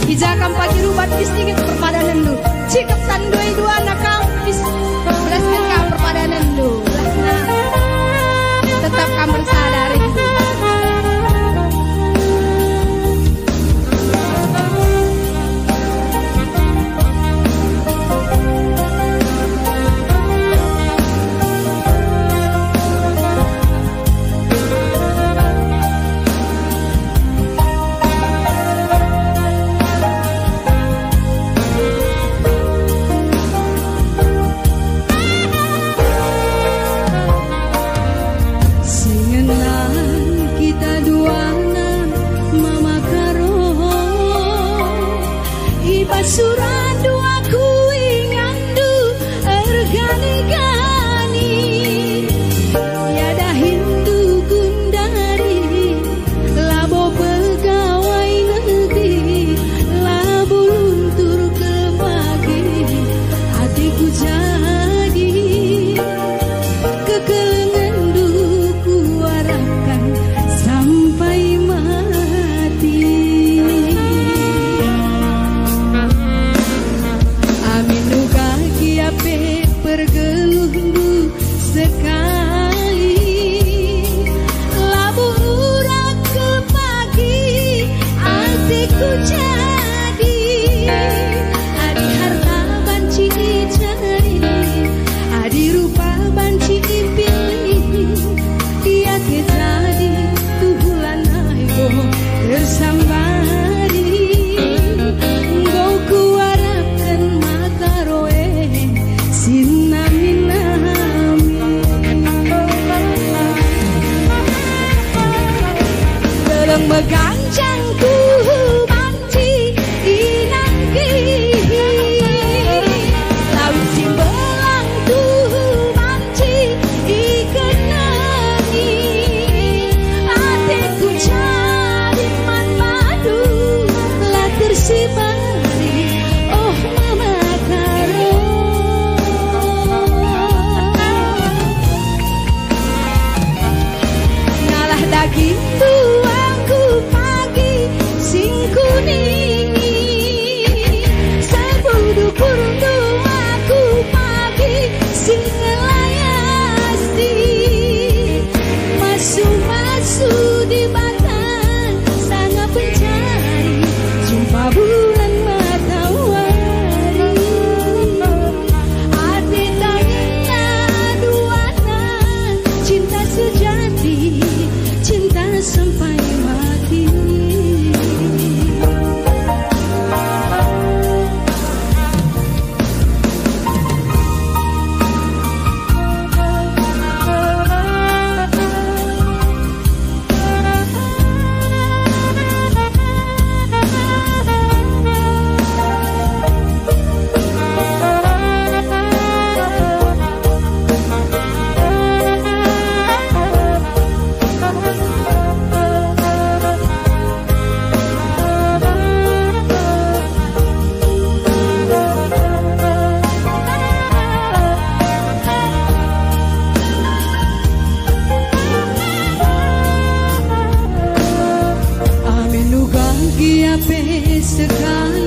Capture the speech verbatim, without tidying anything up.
I ja kam pagi rubat, bis inget perpadanenndu. Cikep tan dua-duana kam, bis belasken kam perpadanenndu. Belasna. Tetap kam bersada rindu. Sengenang kita duana mama Karo, i bas suratndu aku inganndu ergani-gani. Iadahinndu gundari, labo pegawai negeri, labo luntur kal pagi, ateku jadi. Kekelengenndu kuarapkan sampai mati. Amin uga gia pe pergeluhndu sekali. Labo urak kal pagi ateku jadi. Adi harta banci icari, adi rupa banci ipilih, dia ke jadi tuhu lanai bo tersambari. Enggo kuarapken mata roe si nami-nami. Deleng meganjang tuhu banci inangkihi, lawit si mbelang tuhu banci ikenangi. Ateku jadi man bandu la tersibari, oh mama Karo. Ngalah daging tuangku pagi sing kuningi, sebudu kurundu aku pagi sing ngelayasi. Masu-masu Dibata sanga pencari jumpa bulan matawari. Ate tangina duana, cinta sejati, cinta sampai mati. Amin uga gia pe sekali.